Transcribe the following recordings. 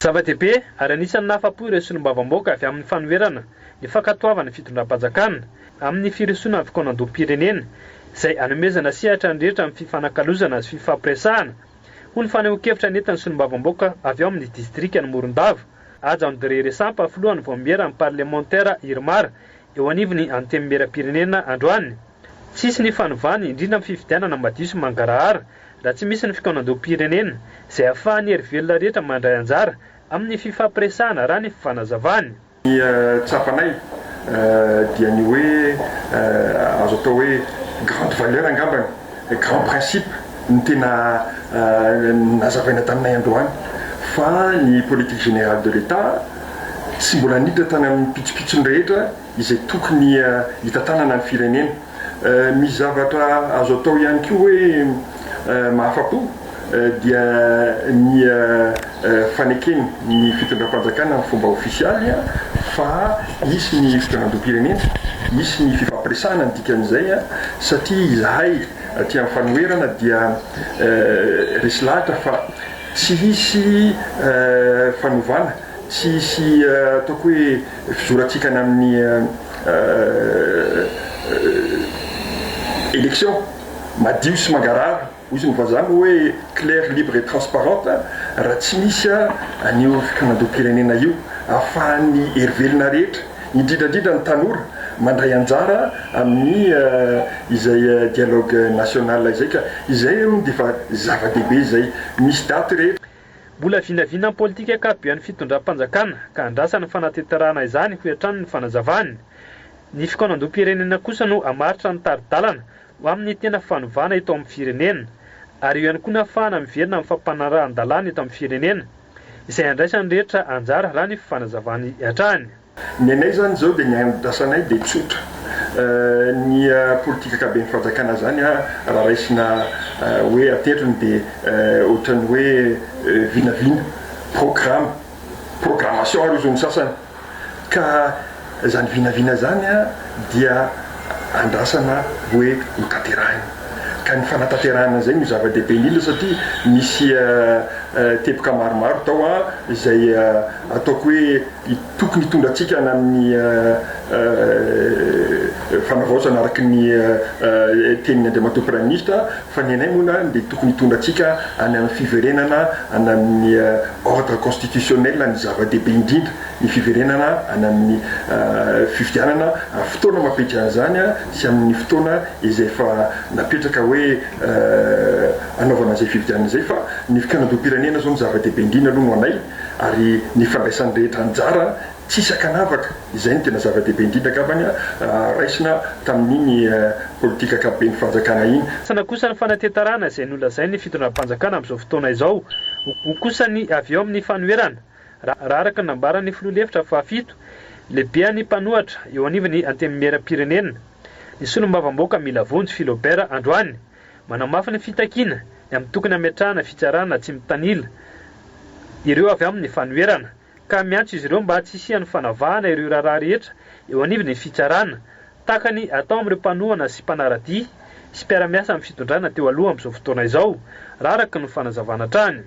Zava-dehibe ary anisan'ny nahafa-po ireo solombavambahoaka avy amin'ny fanoherana ny fankatoavan'ny fitondram-panjakana amin'ny firosoana amin'ny fikaonandoham-pirenena izay hanomezana sehatra ny rehetra amin'ny fifanakalozana sy fifampiresahana, hoy ny fanehoan-kevitra nentin'ny solombavambahoaka avy ao amin'ny distrikan'i Morondava, Haja André Resampa, filohan'ny vaomieran'ny parlemantera Irmar eo anivon'ny Antenimierampirenena androany. Tsy hisy ny fanovana, indrindra amin'ny fifidianana madio sy mangarahara, raha tsy misy ny fikaonandoham-pirenena, izay ahafahan'ny hery velona rehetra mandray anjara amin'ny fifampiresahana, raha ny fanazavany. Ny tsapanay dia ny hoe azo atao hoe grande valeur angambany, grand principe no tena nazavaina taminay androany fa ny politique générale de l'Etat tsy mbola niditra tany amin'ny pitsopitsony rehetra izay tokony hitantanana ny firenena. Misy zavatra azo atao ihany koa hoe mahafa-po dia ny fanekeny ny fitondram-panjakana amin'ny fomba ofisialy fa hisy ny fitondran-doham-pirenena, hisy ny fifampiresahana ny dikan'izay satria izahay aty amin'ny fanoherana dia resy lahatra fa tsy hisy fanovana, tsy hisy ataoko hoe fizorantsika any amin'ny élection madio sy mangarahara, hoy ny vazaha moa hoe claire, libre et transparente, raha tsy misy an'io fikaonandoham-pirenena io ahafahan'ny hery velona rehetra, indrindra indrindra ny tanora, mandray anjara amin'ny izay dialogue national izay ka izay aloha dia efa zava-dehibe izay, misy daty rehetra. Mbola vinavina politika ankapobean'ny fitondram-panjakana ka andrasana ny fanatanterahana izany, hoy hatrany ny fanazavany. Ny fikaonandoham-pirenena kosa no hamaritra ny tari-dalana ho amin'ny tena fanovana eto amin'ny firenena ary eo ihany koa ny hahafahana miverina amin'ny fampanarahan-dalàna eto amin'ny firenena izay handraisan'ny rehetra anjara raha ny fanazavany hatrany. Ny anay izany izao dia ny andrasanay dia tsotra. Ny politika ankaben'ny fanjakana izany raha raisina hoe ateriny dia ohatran'ny hoe vinavina, programme, programmation ary hozy ny sasany. Ka izany vinavina izany dia andrasana hoe ho tanterahina. Ka ny fanatanterahana an'izay no zava-dehibe indrindra satria misy teboka maromaro tao izay ataoko hoe tokony hitondra antsika any amin'ny fanavaozana araka ny tenin'ny Andriamatoa Praiminisitra fa ny anay moa dia tokony hitondra antsika any amin'ny fiverenana any amin'ny ordre constitutionnel ny zava-dehibe indrindra, ny fiverenana any amin'ny fifidianana amin'ny fotoana mampety an'izany sy amin'ny fotoana izay efa napetraka hoe hanaovana an'izay fifidianana izay fa ny fikaonandoham-pirenena izao no zava-dehibe indrindra aloha no anay ary ny fandraisan'ny rehetra anjara tsy hisy ankanavaka, izay no tena zava-dehibe indrindra angambany raisina tamin'iny politika ankapoben'ny fanjakana iny. Andrasana kosa ny fanatetarana izay nolazain'ny fitondram-panjakana amin'izao fotoana izao ho kosa ny avy eo amin'ny fanoherana, raha araka ny nambaran'ny filoha lefitra fahafito, lehibean'ny mpanohatra eo anivon'ny Antenimierampirenena, ny solombavambahoaka Milavonjy Philobert androany. Manamafy ny fitakiana ny amin'ny tokony hametrahana fitsarana tsy mitanila ireo avy amin'ny fanoherana, ka miantso izy ireo mba tsy hisian'ny fanavahana ireo raharaha rehetra eo anivon'ny fitsarana, tahaka ny atao amin'ireo mpanohana sy mpanara-dia sy mpiara-miasa amin'ny fitondrana teo aloha amin'izao fotoana izao, raha araka ny fanazavana hatrany.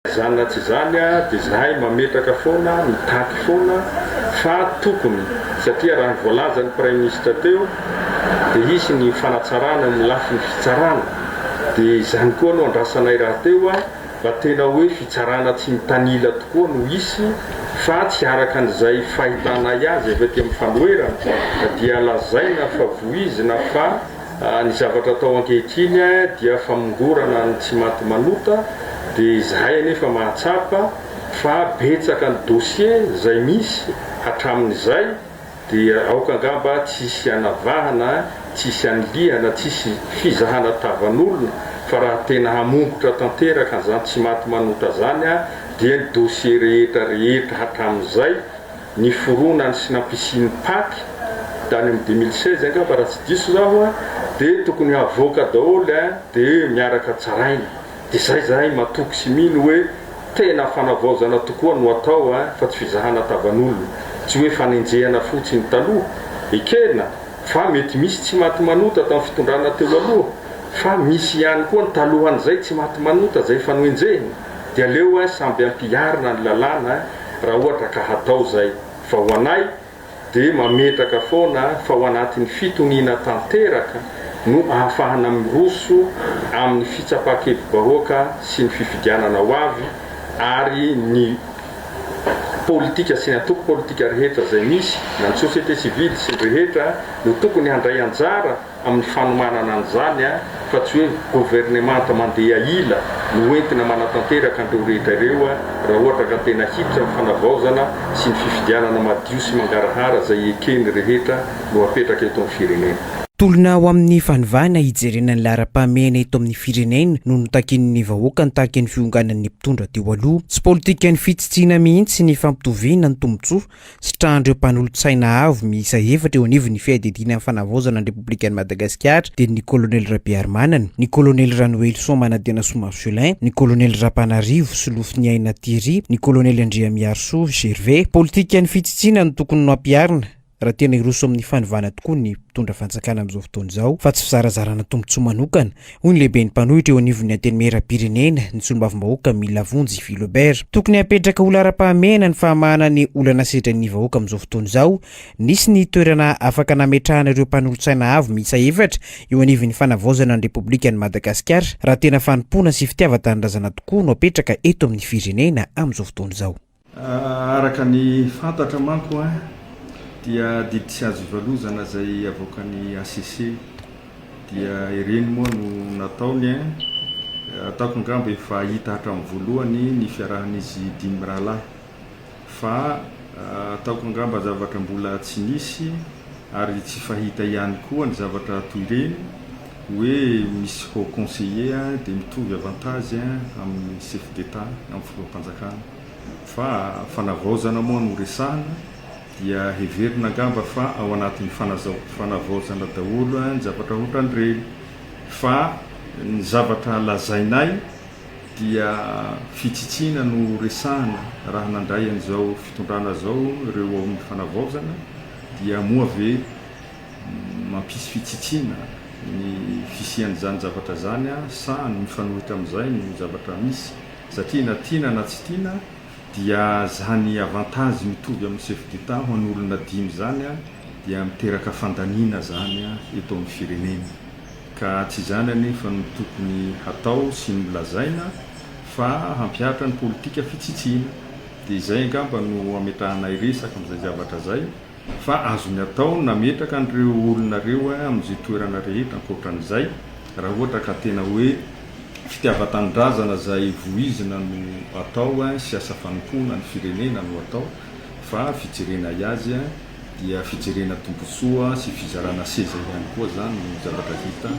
Izany na tsy izany dia izahay mametraka foana, mitaky foana fa tokony, satria raha ny voalazan'ny Praiminisitra teo dia hisy ny fanatsarana amin'ny lafiny fitsarana, dia izany koa no andrasanay rahateo mba tena hoe fitsarana tsy mitanila tokoa no hisy fa tsy araka an'izay fahitanay azy avy aty amin'ny fanoherana dia lazaina fa voizina fa Ny zavatra atao ankehitriny dia famongorana ny tsy maty manota dia izahay anefa mahatsapa fa betsaka ny dossier izay misy hatramin'izay dia aoka angamba tsy hisy hanavahana, tsy hisy hanilihana, tsy hisy fizahana tavan'olona fa raha tena hamongotra tanteraka an'izany tsy maty manota zany dia ny dossier rehetra rehetra hatramin'izay niforonany sy nampisiany pac tany amin'ny 2016 angamba raha tsy diso zaho a, dia tokony havoaka daholo a, dia miaraka tsaraina, dia zay zahay matoky sy mino hoe tena fanavaozana tokoa no atao a, fa tsy fizahana tavan'olona, tsy hoe fanenjehana fotsiny taloha, ekena fa mety misy tsy maty manota tamin'ny fitondrana teo aloha, fa misy ihany koa ny talohan'izay tsy maty manota zay efa noenjehina. Dia aleo samby ampiharina ny lalàna raha ohatra ka hatao izay. Fa ho anay dia mametraka foana fa ao anatin'ny fitoniana tanteraka no ahafahana miroso amin'ny fitsapan-kevi-bahoaka sy ny fifidianana ho avy ary ny politika sy ny antoko politika rehetra izay misy na ny société civile sy ny rehetra no tokony handray anjara amin'ny fanomanana an'izany fa tsy hoe governemanta mandeha ila no hoentina manatanteraka an'ireo rehetra ireo raha ohatra ka tena hiditra amin'ny fanavaozana sy ny fifidianana madio sy mangarahara izay eken'ny rehetra no apetraka eto amin'ny firenena. Tolona ho amin'ny fanovana hijerena ny laharam-pahamehana eto amin'ny firenena no notakian'ny vahoaka nitaky ny fionganan'ny mpitondra teo aloha. Tsy politikan'ny fitsitsiana mihitsy ny fampitoviana ny tombontsoa Sitrahan'ireo mpanolotsaina avo miisa efatra eo anivon'ny fiadidiana ny fanavaozana ny Repoblikan'i Madagasikara dia ny Kolonely Rabearimanana, ny Kolonely Ranoelison Manantenasoa Marcelin, ny Kolonely Rapanarivo Solofoniaina Thierry, ny Kolonely Andriamiharisoa Gervais. Politikan'ny fitsitsiana no tokony nohampiharina raha tena hiroso amin'ny fanovana tokoa ny mpitondra fanjakana amin'izao fotoana izao fa tsy fizarazarana tombontsoa manokana hoy ny lehiben'ny mpanohitra eo anivon'ny Antenimierampirenena, ny solombavambahoaka Milavonjy Philobert. Tokony hapetraka ho laharam-pahamehana ny fahamahana ny olana sedrain'ny vahoaka amin'izao fotoana izao. Nisy ny toerana afaka nametrahana ireo mpanolotsaina avo miisa efatra eo anivon'ny fanavaozana ny Repoblikan'i Madagasikara raha tena fanompoana sy fitiavan-tanindrazana tokoa no apetraka eto amin'ny firenena amin'izao fotoana izao. Araka ny fantatra manko dia didy tsy azo ivalozana izay avoakan'ny hcc dia ireny moa no nataony, ataoko angamba efa hita hatramin'ny voalohany ny fiarahan'izy dimy mirahalahy fa ataoko angamba zavatra mbola tsy nisy ary tsy fahita ihany koa ny zavatra toy ireny hoe misy haut conseiller dia mitovy avantage amin'ny chef d'Etat amin'ny filoham-panjakana. Fa fanavaozana moa no resahina dia heverina angamba fa ao anatin'ny fanavaozana daholo ny zavatra ohatran'ireny. Fa ny zavatra lazainay dia fitsitsiana no resahina raha nandray an'izao fitondrana izao ireo ao amin'ny fanavaozana dia moa ve mampisy fitsitsiana ny fisian'izany zavatra izany sa ny mifanohitra amin'izay no zavatra misy? Satria na tiana na tsy tiana dia zany avantage mitovy amin'ny chef d'Etat ho an'olona dimy zany dia miteraka fandaniana zany eto amin'ny firenena. Ka tsy izany anefa no tokony hatao sy nolazaina fa hampihatra ny politika fitsitsiana. Dia izay angamba no ametrahanay resaka amin'izay zavatra zay. Fa azony atao ny nametraka an'ireo olona ireo amin'izay toerana rehetra ankoatran'izay, raha ohatra ka tena hoe fitiavan-tanindrazana izay voizina no atao sy asa fanompoana ny firenena no atao, fa fijerenay azy dia fijerena tombotsoa sy fizarana seza ihany koa izany no zavatra hita.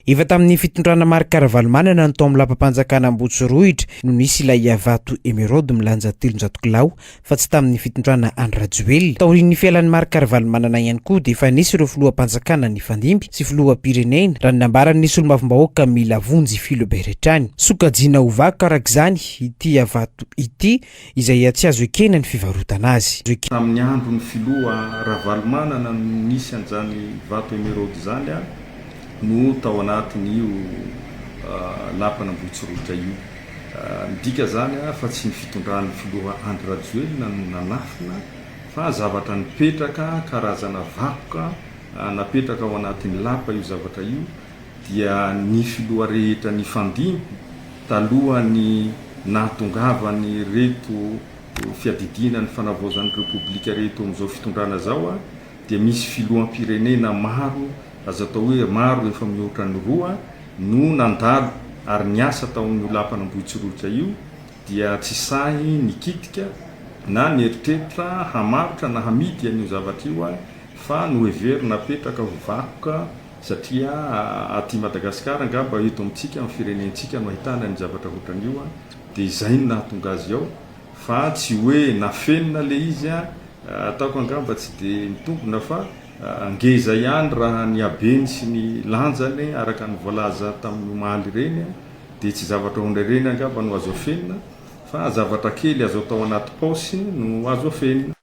Efa tamin'ny fitondrana Marc Ravalomanana ny tao amin'ny lapam-panjakana Ambohitsorohitra no nisy ilay vato emeraude milanja 300 kilao fa tsy tamin'ny fitondrana Andry Rajoelina. Taorian'ny fialan'i Marc Ravalomanana ihany koa dia efa nisy ireo filoham-panjakana nifandimby sy filoham-pirenena, raha ny nambaran'ny solombavambahoaka Milavonjy Philobert hatrany. Sokajiana ho vakoka araka izany ity vato ity izay tsy azo ekena ny fivarotana azy. Tamin'ny andron'ny filoha Ravalomanana no nisy an'izany vato emeraude izany no tao anatin'io lapan'Ambohitsorohitra io. Midika izany fa tsy ny fitondran'ny filoha Andry Rajoelina no nanafina fa zavatra nipetraka, karazana vakoka napetraka ao anatin'ny lapa io zavatra io dia ny filoha rehetra nifandimby talohan'ny nahatongavan'ireto fiadidiana ny fanavaozan'ny Repoblika reto amin'izao fitondrana izao dia misy filoham-pirenena maro, azo atao hoe maro efa mihoatra ny roa no nandalo ary niasa tao amin'io lapan'Ambohitsorohitra io dia tsy sahy nikitika na nieritreritra hamarotra na hamidy an'io zavatra io fa noheverina apetraka ho vakoka Satria aty Madagascar angamba eto amintsika amin'ny firenentsika no ahitana ny zavatra ohatran'io an, dia izay no nahatonga azy ao fa tsy hoe nafenina le izy an, ataoko angamba tsy dia mitombina fa ngeza ihany raha ny habeny sy ny lanjany araka ny voalaza tamin'ny omaly ireny an, dia tsy zavatra ohatran'ireny angamba no azo afenina fa zavatra kely azo atao anaty paosy no azo afenina.